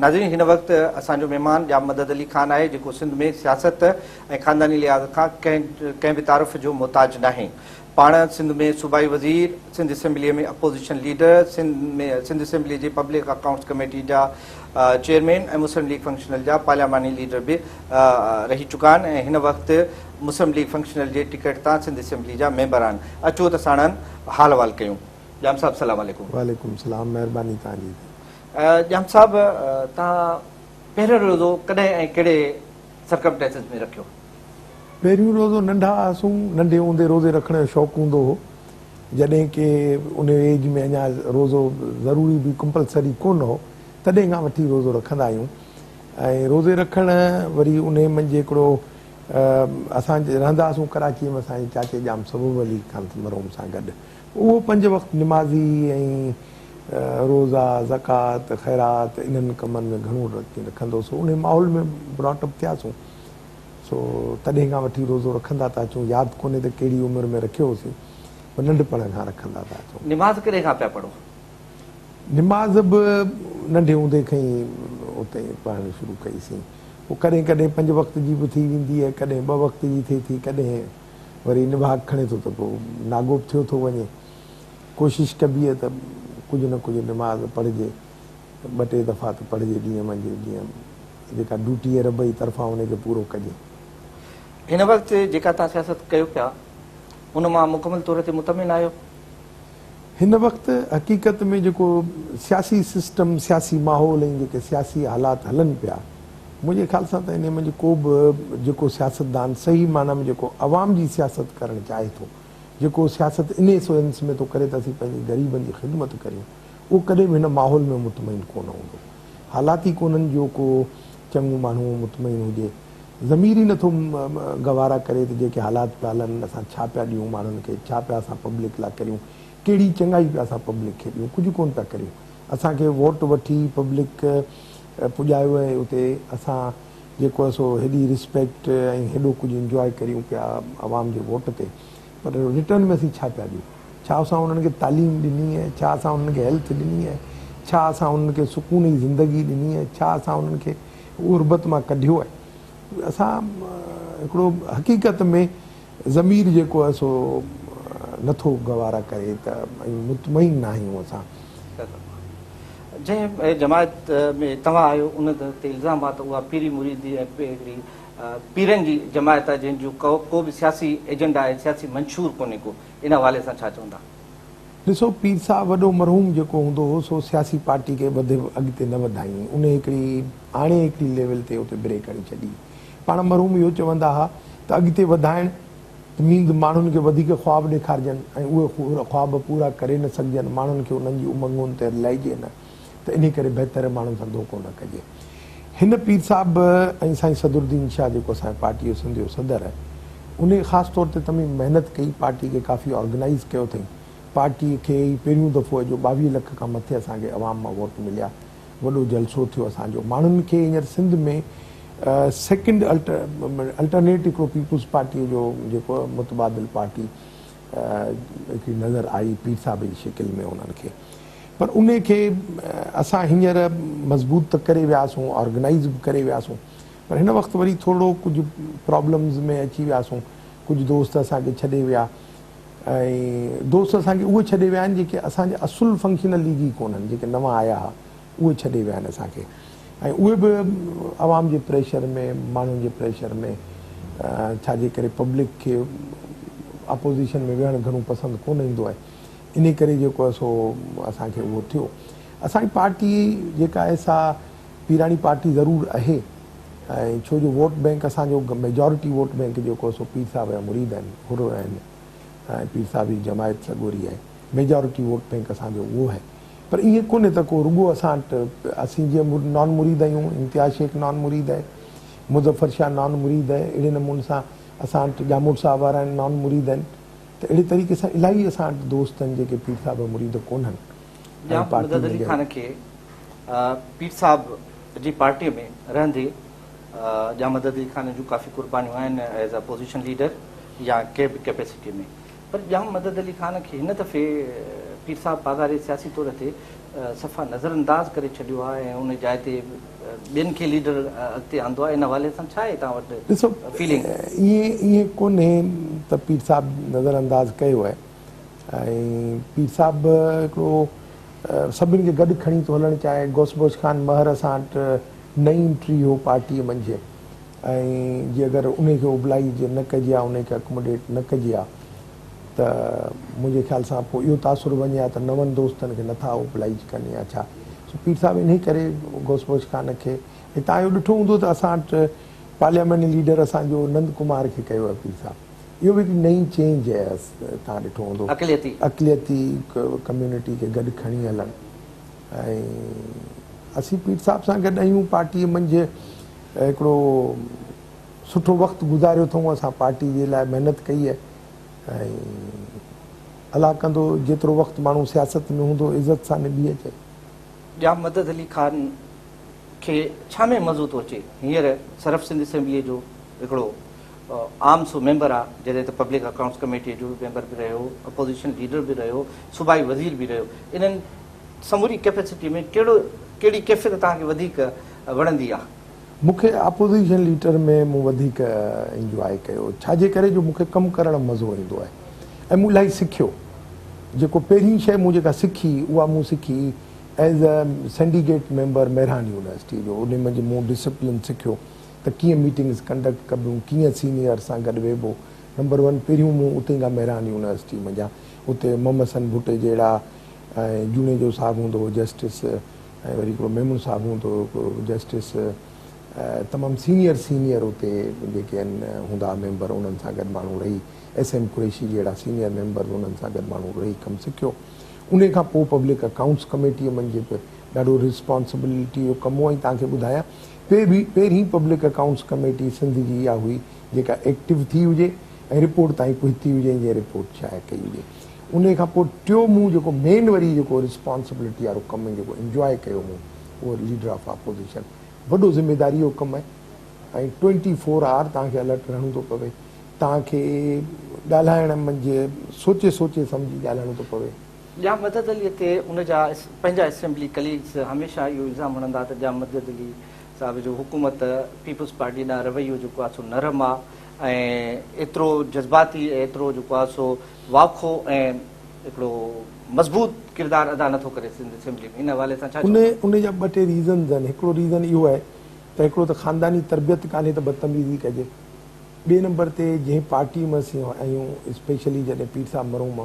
ناظرين هن وقت اسان جو مهمان ڄام مدد علي خان آهي جيڪو سنڌ ۾ سياست ۽ خانداني لحاظ کان ڪنهن ڪنهن به تعارف جو محتاج ناهي. پاڻ سنڌ ۾ صوبائي وزير، سنڌ اسيمبليء ۾ اپوزيشن ليڊر، سنڌ ۾ سنڌ اسيمبليء جي پبلڪ اڪائونٽس ڪميٽي جا چيئرمين ۽ مسلم ليگ فنڪشنل جا پارلياماني ليڊر به رهي چڪا آهن ۽ هن وقت مسلم ليگ فنڪشنل جي ٽڪيٽ تان سنڌ اسيمبلي جا ميمبر آهن. اچو ته ساڻن حال احوال ڪيون. ڄام صاحب سلام عليڪم. وعليڪم السلام مهرباني توهان جي. ڄام صاحب توهان پهريون روزو ڪڏهن ۽ ڪهڙي سرڪمٽينسز ۾ رکيو؟ پهريون روزو ننڍا هئاسون، ننڍي هوندي روزي رکڻ جو شوق هوندو هو، جڏهن ڪي ان ايج ۾ اڃا روزو ضروري به ڪمپلسري ڪونه هو، تڏهن کان وٺي روزو رکندا آهيون ۽ روزي رکڻ وري انهي منجهه هڪڙو اسان رهندا هئاسون ڪراچي ۾ اسان جي چاچي ڄام سبب علي خان مرحوم سان گڏ اهو پنج وقت نمازي ۽ روزا، زڪوات، خيرات انهن ڪمن ۾ گهڻو رکندو سو انهي ماحول ۾ براٽ اپ ٿياسون. سو تڏهن کان وٺي روزو رکندا ٿا اچون، ياد ڪونهي ته ڪهڙي عمر ۾ رکيو هوسين، پر ننڍپڻ کان رکندا ٿا اچون. نماز ڪڏهن کان پيا پڙهو؟ نماز به ننڍي هوندي کان ئي اتي پڙهڻ شروع ڪئي سين. پوء ڪڏهن ڪڏهن پنج وقت جي به ٿي ويندي آهي، ڪڏهن ٻه وقت جي ٿئي ٿي، ڪڏهن وري نڀاڳ کڻي ٿو ته پوء ناغو به ٿيو ٿو وڃي. ڪوشش ڪبي آهي ته ڪجهه نه ڪجهه نماز پڙهجي، ٻه ٽي دفعا ته پڙهجي ڏينهن منجهه جيئن جيڪا ڊيوٽي آهي رب جي طرفان ان کي پورو ڪجي. هن وقت جيڪا توهان سياست ڪيو پيا ان مان مڪمل طور تي مطمئن آهيو؟ هن وقت حقيقت ۾ جيڪو سياسي سسٽم، سياسي ماحول ۽ جيڪي سياسي حالات هلن پيا منهنجي خيال سان ته انهي منجهه ڪو به جيڪو سياستدان صحيح معنيٰ ۾ جيڪو عوام جي سياست ڪرڻ چاهي ٿو جيڪو سياست انهي سينس ۾ ٿو ڪري ته اسين پنهنجي غريبن جي خدمت ڪريون اهو ڪڏهن به هن ماحول ۾ مطمئن ڪونه هوندو. حالات ئي ڪونهن جو ڪو چڱو ماڻهو مطمئن هجي. ضمير ئي نٿو گوارا ڪري ته جيڪي حالات پيا هلن اسان ڇا پيا ڏيون ماڻهن کي، ڇا پيا اسان پبلڪ لاء ڪريون، ڪهڙي چڱائي پيا اسان پبلڪ کي ڏيون، ڪجهه ڪونه پيا ڪريون. اسان کي ووٽ وٺي پبلڪ پڄايو ۽ اتي اسان جيڪو آهي سو هيڏي رسپيڪٽ ۽ هيڏو ڪجهه انجواء ڪريون پيا عوام جي ووٽ تي پر رٽرن ۾ اسين ڇا پيا ڏيون؟ ڇا اسان انهن کي تعليم ڏني آهي؟ ڇا اسان انهن کي هيلٿ ڏني آهي؟ ڇا اسان انهن کي سڪون جي زندگي ڏني آهي؟ ڇا اسان انهن کي غربت مان ڪڍيو آهي؟ اسان هڪڙو حقيقت ۾ ضمير جيڪو آهي سو نٿو گوارا ڪري ته ۽ مطمئن نه آهيون اسان. جنهن جماعت ۾ توهان آهيو ان تي الزام آهي ته اها پيري مريدي ۽ هڪڙي پيرن جي جماعت آهي جنهن جو ڪو به سياسي ايجنڊا ۽ سياسي منشور ڪونهي ڪو. ان حوالي سان ڇا چوندا؟ ڏسو پير صاحب وڏو مرحوم جيڪو هوندو هو سو سياسي پارٽي کي وڌ اڳتي نه وڌائين ان هڪڙي آڻي هڪڙي ليول تي اتي بريڪ هڻي ڇڏي پاڻ مرحوم اهو چوندا ها ته اڳتي وڌائڻ ته مينز ماڻهن کي وڌيڪ خواب ڏيکارجن ۽ اهي خواب پورا ڪري نه سگهجن ماڻهن کي انهن جي امنگن تي رلائجي نه ته انهي ڪري بهتر ماڻهن سان ڌوڪو نه ڪجي. هن پير صاحب ۽ سائين صدرالدين شاهه جيڪو اسان جي پارٽي جو سنڌ جو صدر آهي انهي خاص طور تي تميم محنت ڪئي پارٽي کي ڪافي آرگنائيز ڪيو اٿئين پارٽي کي هي پهريون دفعو آهي جو 22 لک کان مٿي اسان کي عوام مان ووٽ مليا وڏو جلسو ٿيو اسان جو ماڻهن کي هينئر سنڌ ۾ سيڪنڊ الٽرنيٽ هڪڙو پيپلز پارٽي جو جيڪو متبادل پارٽي هڪڙي نظر آئي پير صاحب جي شڪل ۾ انهن کي پر انهي کي اسان هينئر مضبوط ته ڪري وياسون، آرگنائيز به ڪري وياسون پر هن وقت وري ٿورڙو ڪجهه پرابلمز ۾ اچي وياسون، ڪجهه دوست اسان کي ڇڏي ويا ۽ دوست اسان کي اهي ڇڏي ويا آهن جيڪي اسان جا اصل فنڪشنل ليگي ڪونهن، جيڪي نوان آيا ها اهي ڇڏي ويا آهن اسان کي ۽ اهي به عوام جي پريشر ۾ ماڻهن جي پريشر ۾ ڇا جي ڪري پبلڪ کي اپوزيشن ۾ ويهڻ گهڻو پسند ڪونه ايندو آهي. انهي ڪري جيڪو آهي سو اسان کي اهو ٿيو. اسان جي پارٽي جيڪا آهي سا پيراڻي پارٽي ضرور اهي ۽ ڇو جو ووٽ بئنڪ اسان جو ميجارٽي ووٽ بئنڪ جيڪو آهي سو پير صاحب جا مريد آهن، حر آهن ۽ پير صاحب جي جماعت سڳوري آهي. ميجارٽي ووٽ بئنڪ اسان جو اهو آهي پر ائين ڪونهي ته ڪو رڳو اسان وٽ اسين جيئن نان مريد آهيون، امتياز شيخ نان مريد آهي، مظفر شاهه نان مريد آهي، اهڙي نموني سان اسان وٽ ڄاموٽ صاحب وارا آهن نان مريد آهن. ته اهڙي طريقي سان الاهي اسان وٽ دوست آهن جيڪي پير صاحب جا مريد ڪونهن ۽ ڄام پارٽي مدد ۾ علي ڄڻ. خان کي پير صاحب جي پارٽي ۾ رهندي ڄام مدد علي خان جون ڪافي قربانيون آهن ايز اپوزيشن ليڊر يا ڪنهن به ڪيپيسٽي ۾ پر ڄام مدد علي خان کي هن دفعي پير صاحب پاڳاري سياسي طور تي صفا نظر انداز ڪري ڇڏيو آهي ۽ ان جاء تي ٻين کي ليڊر اڳتي آندو آهي ان حوالي سان ڇا آهي توهان وٽ ڏسو فيلنگ؟ ائين ائين ڪونهي ته پير صاحب نظر انداز ڪيو آهي ۽ پير صاحب هڪڙو سڀن کي گڏ کڻي ٿو هلڻ چاهي غوث بخش خان مهر اسان وٽ نئين انٽري هو پارٽيء منجهه ۽ جي اگر انهي کي اوبلائيج نه ڪجي ها انهي کي اڪموڊيٽ نه ڪجي ها ته منهنجي خيال سان پوء اهو تاثر وڃي ها ته نون دوستن کي نٿا اوبلائيج ڪن يا ڇا سو پير صاحب انهي ڪري غوث بخش خان کي ۽ توهان اهو ڏٺو هوندو ته اسان وٽ پارلياماني ليڊر اسان جو نند ڪمار کي ڪيو آهي پير صاحب اهو به هڪ نئين چينج آهي توهان ڏٺو هوندو اقليتي. اقليتي ڪميونٽي کي گڏ کڻي هلڻ ۽ اسين پير صاحب سان گڏ آهيون پارٽي منجهه هڪڙو سٺو وقت گذاريو اٿئون اسان پارٽي جي لاء محنت ڪئي آهي ۽ الله ڪندو جيترو وقت ماڻهو سياست ۾ هوندو عزت سان نڀي اچي. ڄام مدد علي خان کي ڇا ۾ مزو ٿو اچي هينئر صرف سنڌ اسيمبليء جو هڪڙو عام سو ميمبر آ جڏهن ته پبلڪ اڪائونٽس ڪميٽيء جو ميمبر به رهيو اپوزيشن ليڊر به رهيو صوبائي وزير به رهيو انهن سموري ڪيپيسٽي ۾ ڪهڙو ڪهڙي ڪيفيت توهان کي وڌيڪ وڻندي آ؟ مون کي اپوزيشن ليڊر ۾ مون وڌيڪ انجواء ڪيو ڇا جي ڪري جو مون کي ڪم ڪرڻ مزو ايندو آهي ۽ مون الاهي سکيو جيڪو پهرين شيء مون جيڪا سکي اها مون سکي as a syndicate member Mehran university جو انهي منجهه مون ڊسپلن سکيو ته ڪيئن ميٽنگز ڪنڊڪٽ ڪبيون ڪيئن سينيئر سان گڏ ويهبو نمبر ون پهريون مون اتي کان مهراڻ يونيورسٽي منجهان اتي محمد حسن ڀٽي جهڙا ۽ جوڻيجو صاحب هوندو هو جسٽس ۽ وري هڪڙو ميمڻ صاحب هوندو هو جسٽس تمام سينيئر سينيئر اتي جيڪي آهن هوندا ها ميمبر انهن سان گڏ ماڻهو رهي ايس ايم قريشي جهڙا سينيئر ميمبرز انهن سان گڏ ماڻهو رهي ڪم سکيو انهي کان پوء پبلڪ اڪائونٽس ڪميٽيء منجهه به ڏاڍو رسپانسبلٽي جو ڪم هو ۽ توهان کي ٻڌايان پهرين پبلڪ اڪائونٽس ڪميٽي سنڌ جي اها هئي جيڪا ايڪٽو ٿي هجي ۽ رپورٽ تائين پهتي هجي ۽ جنهن رپورٽ شايع ڪئي هجي. انهي کان پوء ٽيو مون جيڪو مين وري جيڪو رسپانسبلٽي وارو ڪم ۽ جيڪو انجواء ڪيو مون اهو ليڊر آف آپوزيشن وڏو ذميداري جو ڪم آهي ۽ ٽوئنٽي فور آور توهان کي الرٽ رهڻو ٿو پوي توهان کي ڳالهائڻ منجهه سوچي سوچي سمجهي ڳالهائڻو ٿو پوي. ڄام مدد علي تي ان جا پنهنجا اسيمبلي ڪليگز هميشه اهو الزام هڻندا ته ڄام مدد علي صاحب جو حڪومت پيپلز پارٽي ڏانهن رويو جيڪو آهي سو نرم آهي ۽ ايترو جذباتي ۽ ايترو جيڪو آهي سو واکو ۽ هڪڙو مضبوط ڪردار ادا نٿو ڪري سنڌ اسيمبلي ۾ ان حوالي سان ڇا چوندا؟ ان جا ٻه ٽي ريزنز آهن هڪڙو ريزن اهو آهي ته هڪڙو ته خانداني تربيت ڪانهي ته بدتميزي ڪجي ٻئي نمبر تي جنهن پارٽي ۾ اسين آهيون اسپيشلي جڏهن پير صاحب مرحوم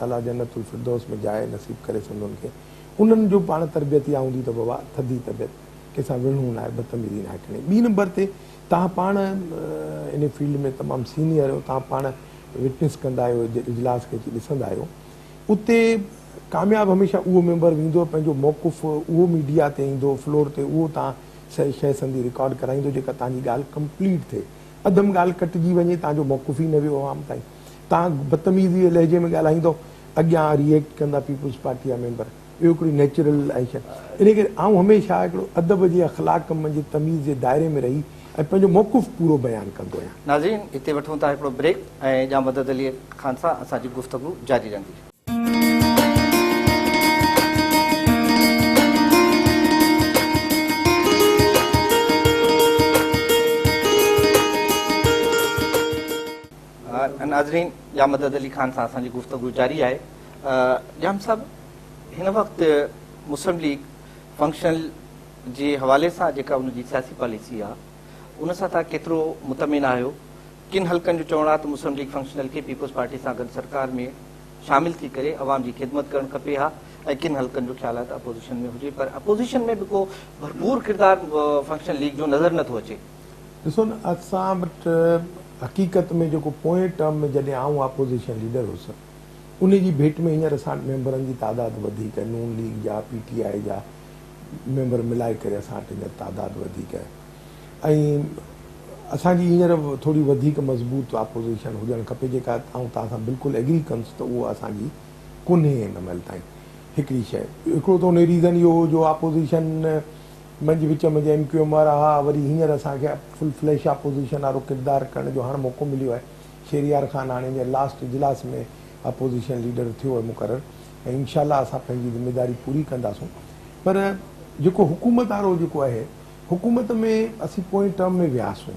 الله جنت الفردوس ۾ جاء نصيب ڪري سندن کي انهن جو پاڻ تربيت اها هوندي ته بابا ٿڌي طبيعت ڪنهن سان وڙهڻو ناهي بدتميزي ناهي ڪرڻي ٻي نمبر تي توهان پاڻ ان فيلڊ ۾ تمام سينيئر آهيو توهان پاڻ وٽنس ڪندا آهيو اجلاس کي اچي ڏسندا آهيو اتي ڪامياب هميشه اهو ميمبر ويندو پنهنجو موقف اهو ميڊيا تي ايندو فلور تي اهو توهان شيء سندي رڪارڊ ڪرائيندو جيڪا توهان جي ڳالهه ڪمپليٽ ٿئي اڌم ڳالهه ڪٽجي وڃي توهان جو موقف ئي نه ويو عوام تائين توهان بدتميزي جي لهجي ۾ ڳالهائيندؤ اڳيان ري ايڪٽ ڪندا پيپلز پارٽي جا ميمبر اهو هڪڙي نيچرل ۽ شيء انهي ڪري آئون هميشه هڪڙو ادب جي اخلاق منجهه تميز جي دائري ۾ رهي ۽ پنهنجو موقف پورو بيان ڪندو آهيان. ناظرين هتي وٺون ٿا هڪڙو بريڪ ۽ ڄام مدد علي خان سان اسان جي گفتگو جاري رهندي. ناظرين ڄام مدد علي خان سان اسان جي گفتگو جاري آهي. ڄام صاحب هن وقت مسلم ليگ فنڪشنل جي حوالي سان جيڪا ان جي سياسي پاليسي آهي ان سان توهان ڪيترو مطمئن آهيو؟ ڪن حلقن جو چوڻ آهي ته مسلم ليگ فنڪشنل کي پيپلز پارٽي سان گڏ سرڪار ۾ شامل ٿي ڪري عوام جي خدمت ڪرڻ کپي ها ۽ ڪن حلقن جو خيال آهي ته اپوزيشن ۾ هجي پر اپوزيشن ۾ به ڪو ڀرپور ڪردار فنڪشنل ليگ جو نظر نٿو اچي. ڏسو نه اسان وٽ حقيقت ۾ جيڪو پوئين ٽرم ۾ جڏهن آئون اپوزيشن ليڊر هيس انهي جي ڀيٽ ۾ هينئر اسان وٽ ميمبرن جي تعداد وڌيڪ آهي نون ليگ جا پي ٽي آء جا ميمبر ملائي ڪري اسان وٽ هينئر تعداد وڌيڪ آهي ۽ اسان جي هينئر ٿوري وڌيڪ مضبوط اپوزيشن هجڻ کپي جيڪا آئون توهان سان بلڪل ايگري ڪندس ته اهو اسان جي ڪونهي هن مهل تائين هڪڙي شيء هڪڙو ته انهي ريزن اهو هو جو اپوزيشن منجهه وچ منجهه ايم ڪيو ايم وارا ها وري هينئر اسان کي فل فليش اپوزيشن وارو ڪردار ڪرڻ جو هاڻ موقعو مليو آهي شهريار خان هاڻي هينئر لاسٽ اجلاس ۾ اپوزيشن ليڊر ٿيو آهي مقرر ۽ انشاء الله اسان پنهنجي ذميداري پوري ڪنداسون پر جيڪو حڪومت وارو جيڪو آهي حڪومت ۾ اسين پوئين ٽرم ۾ وياسون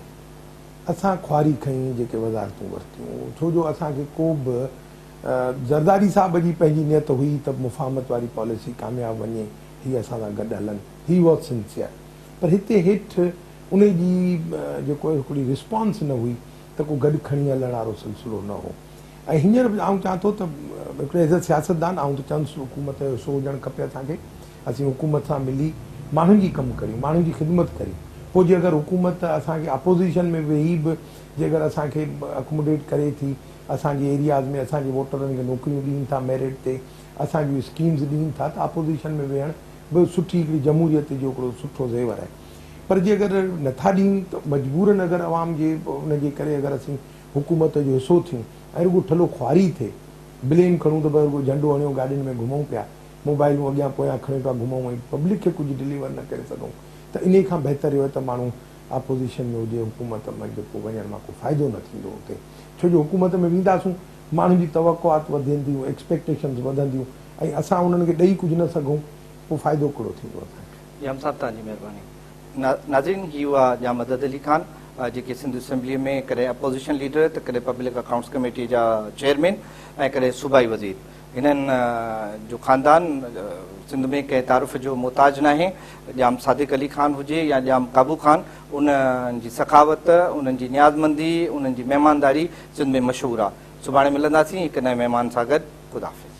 اسان خواري کنئي جيڪي وزارتون ورتيون ڇو جو اسان کي ڪو به زرداري صاحب جي پنهنجي نيت هئي ته مفاهمت واري پاليسي ڪامياب وڃي هي اسان سان گڏ هلن هي واز سنسيئر پر هتي هيٺ انهي جي جيڪو هڪڙي رسپانس نه هئي ته ڪو گڏ کڻي هلڻ وارو سلسلو نه هو ۽ هينئر به آئون چوان ٿو ته هڪڙي ايز اي سياستدان آئون ته چوندس حڪومت جو حصو هجڻ کپي اسان کي اسين حڪومت سان ملي ماڻهن جي ڪم ڪريون ماڻهن جي خدمت ڪريون پوء جي اگر حڪومت اسان کي اپوزيشن ۾ ويهي به جي اگر اسان کي اڪوموڊيٽ ڪري ٿي اسان جي ايرياز ۾ اسان جي ووٽرن کي نوڪريون ڏين ٿا ميرٽ تي اسان جون اسڪيمز ڏين ٿا ته اپوزيشن ۾ ويهڻ به سٺي هڪڙي جمهوريت جو هڪڙو سٺو زيور آهي پر جي اگر نٿا ڏين ته مجبورن اگر عوام جي ان جي ڪري اگر اسين حڪومت جو حصو ٿيون ۽ رڳو ٺلهو خواري ٿئي بليم کڻون ته بس رڳو جهنڊو هڻيو گاڏين ۾ گهمون پيا موبائلون اڳيان پويان کڻي پيا گهمون ۽ پبلڪ کي ڪجهه ڊليور نه ڪري سگهون ته انهي کان بهتر اهو آهي ته ماڻهو اپوزيشن ۾ هجي حڪومت منجهه پوء وڃڻ مان ڪو فائدو نه ٿيندو اتي ڇو جو حڪومت ۾ وينداسون ماڻهن جي توقعات وڌنديون ايڪسپيڪٽيشنز وڌنديون ۽ اسان انهن کي ڏئي ڪجهه نه سگهون پوء فائدو ڪهڙو ٿيندو اسان کي. ڄام صاحب توهان جي مهرباني. ناظرين هي هئا ڄام مدد علي خان جيڪي سنڌ اسيمبلي ۾ ڪڏهن اپوزيشن ليڊر ته ڪڏهن پبلڪ اڪائونٽس ڪميٽي جا چيئرمين ۽ ڪڏهن صوبائي وزير هنن جو خاندان سنڌ ۾ ڪنهن تعارف جو محتاج ناهي ڄام صادق علي خان هجي يا ڄام قابو خان انهن جي سخاوت انهن جي نيازمندي انهن جي مهمانداري سنڌ ۾ مشهور آ سڀاڻي ملنداسين هڪ نئين مهمان سان گڏ خدا حافظ.